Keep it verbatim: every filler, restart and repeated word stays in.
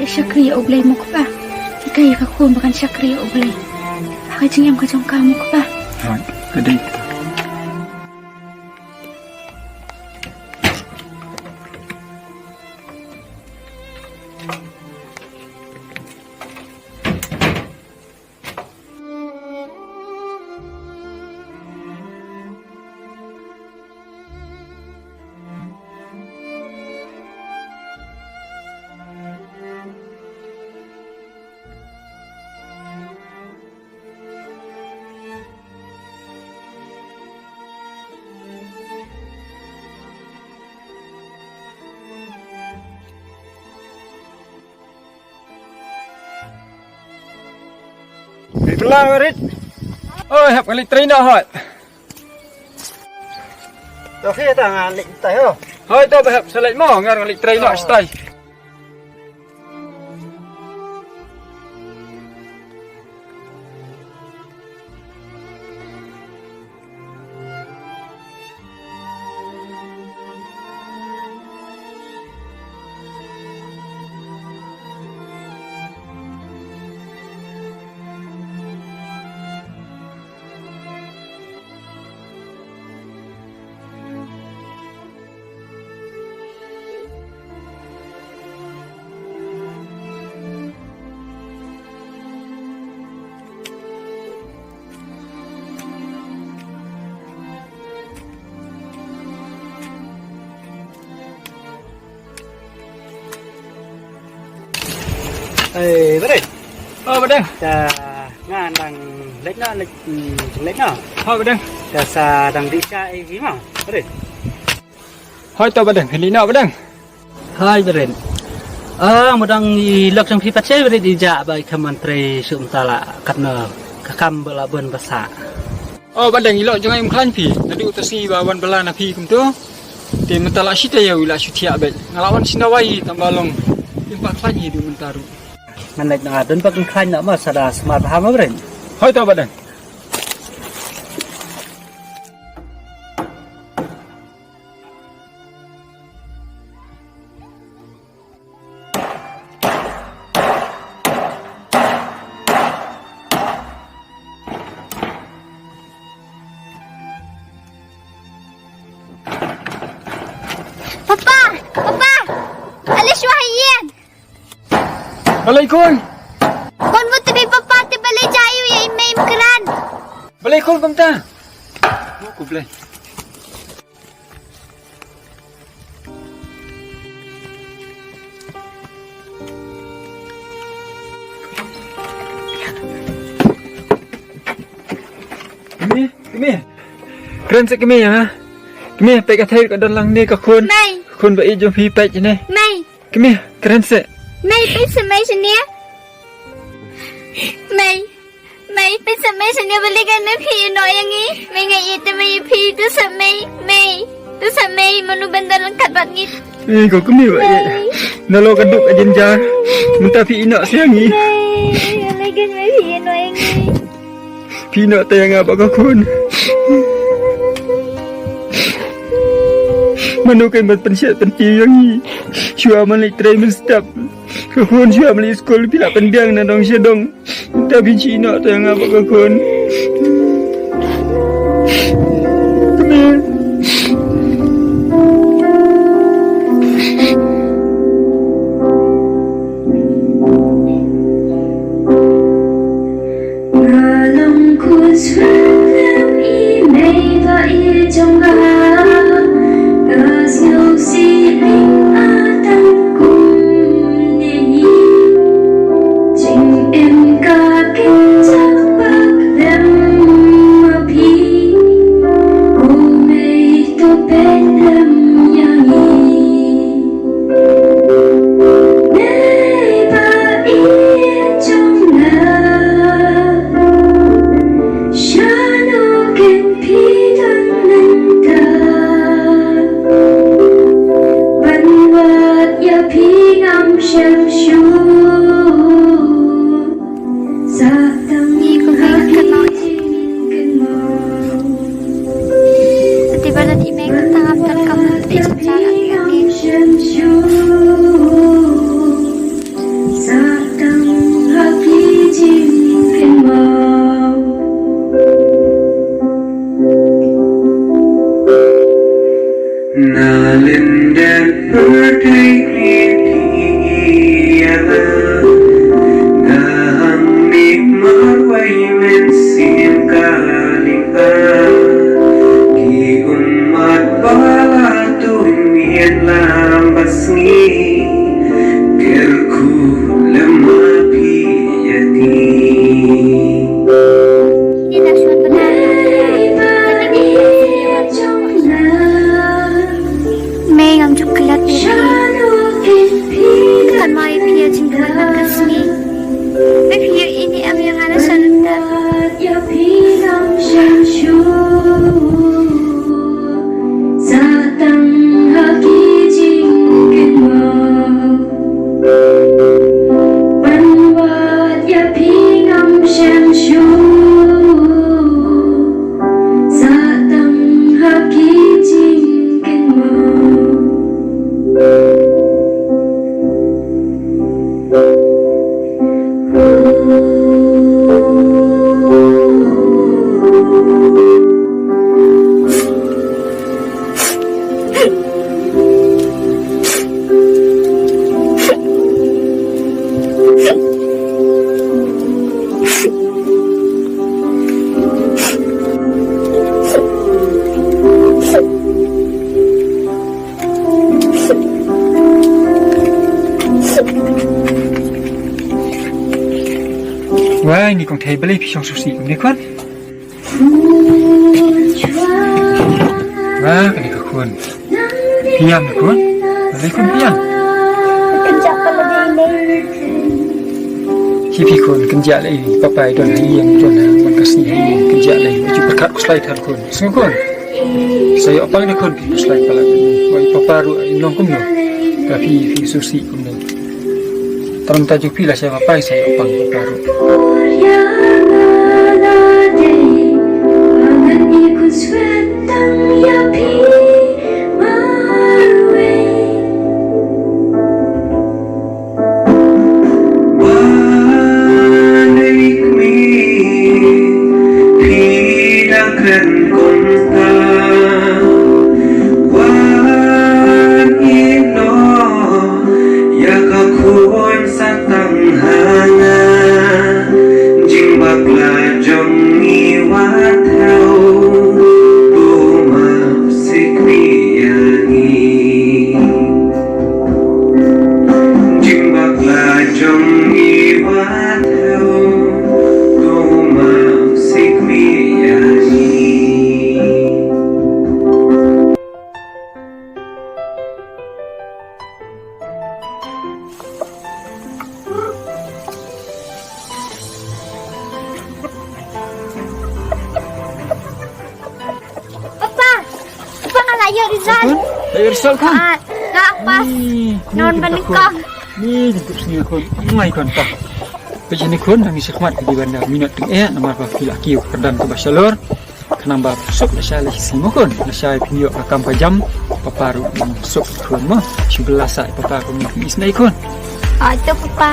Shakri ïa U Blei mo kpa. Hikai ïa ka khun ba kan shakri ïa U Blei ha ka jingim ka jong ka mo kpa. Hooid, ka dei. Rit lang, rit. Oi, hap nga leit trei noh hoi. To khi ta nga leit tai ho. Hoi to ba hap sa leit mo, nga nga leit trei noh stai. Eh, Badeng. Oh, Badeng. Ka nga dang leit noh, leit, hmm, leit noh. Oh, Badeng. Ka sa dang dih sha ei hi mo, Badeng. Hoi to Badeng, leit noh Badeng. Hai Badeng. Ah, mo dang i lok jong phi pat sha Badeng, i jah ba i kham wan trei shuh mynta la katno ka kam ba la bun ba sah. Oh Badeng, i lok jong nga im khlaiñ phi. Naduh ta sngi ba wan bylla na phi kumto. Te mynta la shi taïew i la shu thiah beit. Nga la wan shi nawai tang ba long im pat khlaiñ hi duh mynta ruh. Ngan leit na don pat khlaiñ na ma sa da smat ha ma Badeng. Hoi to Badeng. Papa! Papa! Ale shuwa ha ïing! Balei khun? Khun, bad tbit papa te balei jai u ïa i mei mkran. Balei khun kumta? Mo ku blei. Kmie, kmie. Kren seh kmie ïa nga. Kmie, peit ka thei ka don lang ne ka khun. Mei. Khun ba ïeit jong phi peit ne. Mei. Kmie, kren seh. Mei, peit seh mei shane. Mei. Mei, peit seh mei shane, balei kane phi ïeh noh ïa ngi. Mei nga ïeit te mei ïa phi, to seh mei, mei. To seh mei, mano ban don ryngkat bad ngi. Eh, ko kmie ba ïeit. Nalor ka duk ka jynjar. Mynta phi ïeh noh seh ïa ngi. Mei, balei kane mei phi ïeh noh ïa ngi. Phi ïeh noh te ïa nga bad ka khun. Mano kan ban pynshet pyntiew ïa ngi. Shuwa ma leit trei mynstep. Ka khun shuwa ma leit skul phi la pynbiang na dong sha dong. Te phin shet noh te ïa nga bad ka khun. Kmie. Nga long khun sngewlem i mei ba ïeit jong nga. Nga sngewsih ïa nga tang kumne hi. Jingim ka kynja bak lem ma phi. Ko mei to peit lem ïa ngi. Mei ba ïeit jong nga. Shano kin phi don mynta. Dindar pyrthei kri phi ïa nga, nga hangmih marwei mynsiem ka lyngkha. Ki ummat ba la tuid miet lam bad sngi, kyrkhu lem ma phi ïa ki. Me ngam ju klet ïa phi. Kan ma ïa phi ïa jingduwai bad ka sngi. Me phi ïa ini em ïa nga na sha lynter. Sa tang ha ki jingkynmaw. Ban wad ïa phi ngam shym shuh. Sa tang ha ki jingkynmaw. Wai, ni kong thei balei phi shong sngewsih kumne khun. Wai, kane ka khun. Phi ïam ne khun. Balei khun phi ïam? Kynjah ka lade ne. Hi phi khun, kynjah lei, papa i don ha ïing, don ha ïing, ka sngi ha ïing, kynjah lei. Ju pyrkhat khuslai than khun. Sngew khun. Sa ïoh pang ne khun, khuslai palat. Oi papa ruh i nong kumno. Ka phi phi sngewsih kumno. Tang ta ju phi la sa papa sa ïoh pang papa ruh. Wan ïa kmie, phi da kren kumta. Wan ïehnoh ïa ka khun sa tang ha nga. Jingbakla jong ngi wat thew, to map sikwi ïa ngi. Jingbakla jong ngi wat thew, to map sikwi ïa ngi. Papa, papa, nga la ïoh result. Khun? La ïoh result khun? Ah, la pass. Ni, ni, non, kita bani khun. Kong. Ni jingkup sniew khun. Mai khun, pa. Peit shane khun, nang ïa sha khmat ki dei ban da minot tyngeh namar ba phi la kiew kyrdan kaba shalor. Khnang ba suk lashai la shisien mo khun. Lashai phin ïoh ka kam ka jam. Papa ruh suk khun mo. Shu ba la sa papa khun, isnei khun. Ah, to papa.